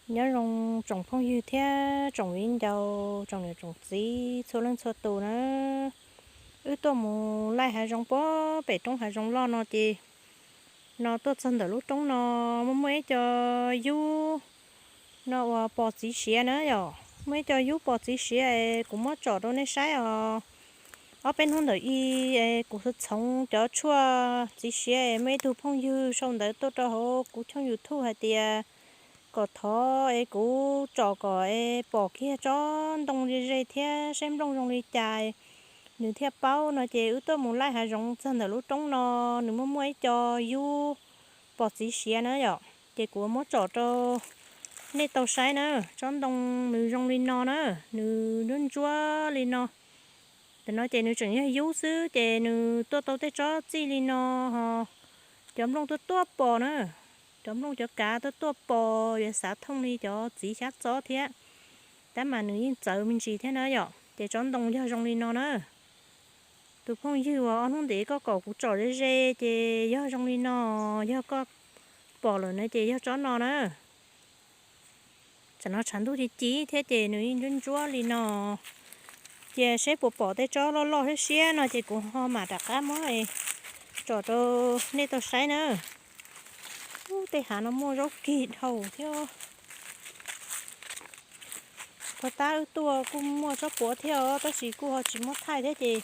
Nyob zoo tsoom phooj ywg thiab tsoom viv ncaus, tsoom niam tsoom txiv txhua leej txhua tus na. Wb tuaj mus laij hav zoov puag pem roob hav zoov loj no ces, no tuaj txog ntawm lub roob no, muaj muaj ib co yub no uas pos txiv siav na yom. Muaj ib co yub pos txiv siav es kuv muab tsom rau nej saib os. Ob peb hnub ntawm i es kuv txhoov cov tshuaj txiv siav es muaj ib tug phooj ywg sau ntawv tuaj rau hauv kuv channel YouTube hais tias kom thov es kuv tsom kom es pom kiag tsob ntoo ze ze thiab saib nplooj zoo li cas, nws thiaj paub no ces wb tuaj mus laij hav zoov txog ntawm lub roob no, nws muaj muaj ib co yub pos txiv siav na yom. Ces kuv muab tsom rau nej tau saib na. Tsob ntoo nws zoo li no na, nws ntsuab ntsuab li no. Ntawm no ces nws tseem yog yub xwb ces nws tuaj tau tej tsob txij li no ho. Cov nplooj tuaj tuaj pos na, cov nplooj cov kav tuaj tuaj pos yuav xav thooj li cov txiv xyab txob thiab, tab mas nws yeej txawv me ntsis thiab na yom. Ces tsob ntoo yog zoo li no na. Tus phooj ywg uas ob hnub ntev koj kom kuv tsom ze ze ces yog zoo li no, yog koj pom lawm na ces yog tsob no na. Tsam no tshav ntuj ci ci thiab ces nws yeej ntsuab ntsuab li no. Cia seb puas pom tej tsob loj loj siab siab no ces kuv ho mam rov qab muab tsom rau nej tau saib na. Ub, tej hav no muaj zaub kig dhau thiab. Puag ta wb tuaj kuj muaj tsob puav thiab os, tab sis kuj ho tsis muab thaij thiab ces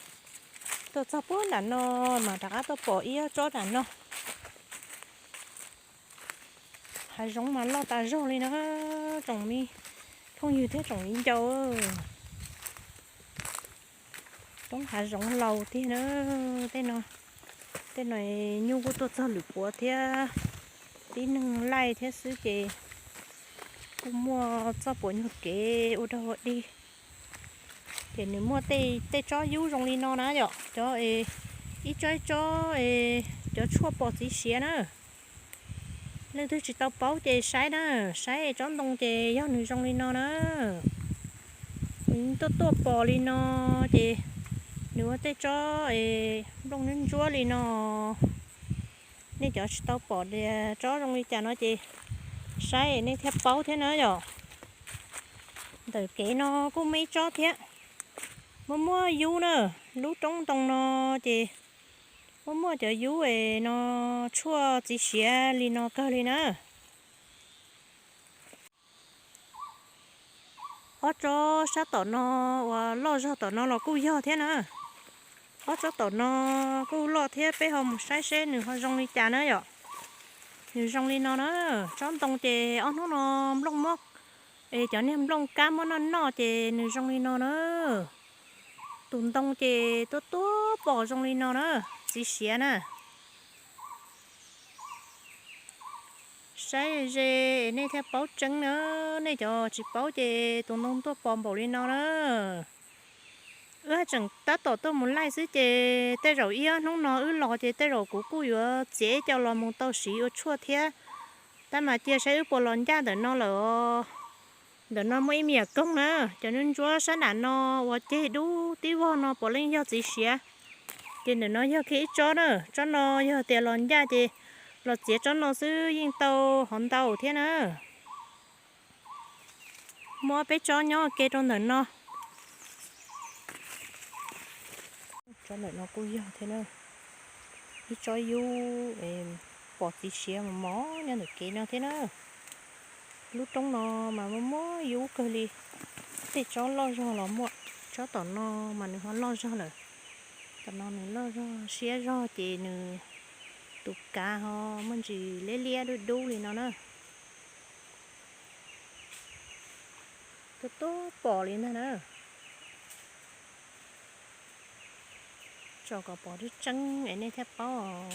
tuaj txog puag nram no mas rov qab tuaj pom ib ob tsob nram no. Hav zoov mas loj tas zog li na, tsoom me phooj ywg thiab tsoom viv ncaus. Roob hav zoov laus tiag na. Tej no, tej no nyuj kuj tuaj txog lwm puav thiab, tib neeg laij thiab xwb ces kuj muaj txoj puav nyuag kev ua dog ua dig. Ces nws muaj tej tsob yub zoo li no na yom, cov ib tsob ib tsob cov tshuaj pos txiv siav na. Leej twg tsis tau paub ces saib na, saib tsob ntoo ces yog nws zoo li no na. Nws tuaj tuaj pos li no ces nws ua tej tsob nplooj ntsuab ntsuab li no. Nej cov tsis tau pom tias tsob zoo li cas no ces saib nej thiaj paub thiab na yom. Ntawm kev no kuj muaj ib tsob thiab, muaj muaj yub na. Lub roob ntoo no ces muaj muaj cov yub es no tshuaj txiv siav li no kawg li na. Ob tsob sab tom no uas loj zog tom no los kuj yog thiab na. Ob tsob tom no kuj loj thiab, peb ho mus saib seb nws ho zoo li cas na yom. Nws zoo li no na, tsob ntoo ces ob hnub no nplooj mob, es cov niag nplooj kab muab noj noj ces nws zoo li no na. Tus ntoo ces tuab tuab pos zoo li no na, txiv siav na. Saib ze nej thiaj paub tseeb na, nej cov tsis paub ces tus ntoo tuaj pos npaum li no na. Wb tseem tab tom tuaj mus laij xwb ces tej zaum ib ob hnub no wb los ces tej zaum kuv kuj yuav txiav ib co los mus tau siv ua tshuaj thiab. Tab mas cia saib wb puas los ncaj ntawm no lawm os. Ntawm no muaj ib me nyuam koog na, cov ntsuab ntsuab sab nram no uas ceg dub tib vog no puav leej yog txiv siav. Ces ntawm no yog kiag ib tsob na, tsob no yog tias los ncaj ces los txiav tsob no xwb yeej tau hov ntau thiab na. Muaj peb tsob nyob ke rau ntawm no. Tsob ntawm no kuj yog thiab na, ib tsob yub pos txiv siav mos mos nyob ntawm kev no thiab na. Lub roob no mas muaj muaj yub kawg li, tej tsob loj zog los muaj, tsob tom no mas nws ho loj zog lawm. Tom no nws loj zog siab zog ces nws tus kav ho muaj ntsis liab liab dub dub li no na. Tuab tuab pos li ntag na. Tsom kom pom tseeb tseeb es nej thiaj paub.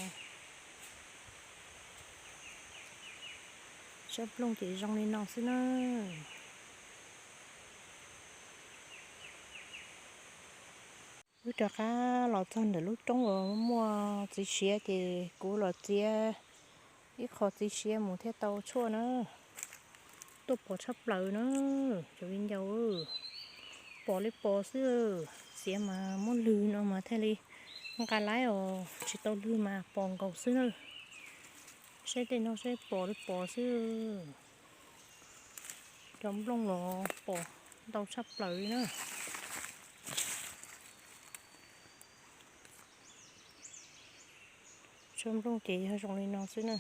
Tsob nplooj ces zoo li no xwb na. Wb rov qab los txog ntawm lub roob uas muaj txiv siav ces kuv los txiav ib qho txiv siav mus thiaj tau tshuaj na. Tuaj pos tshaj plaws na, cov viv ncaus, pos li pos xwb. Txiav mas muab lwg no mas thiaj li nqa laib os, tsis tau lwg mas pos nkaus xwb na. Saib tej no saib pos li pos xwb. Cov nplooj los pom ntau tshaj plaws li na. Cov nplooj ces yog zoo li no xwb na.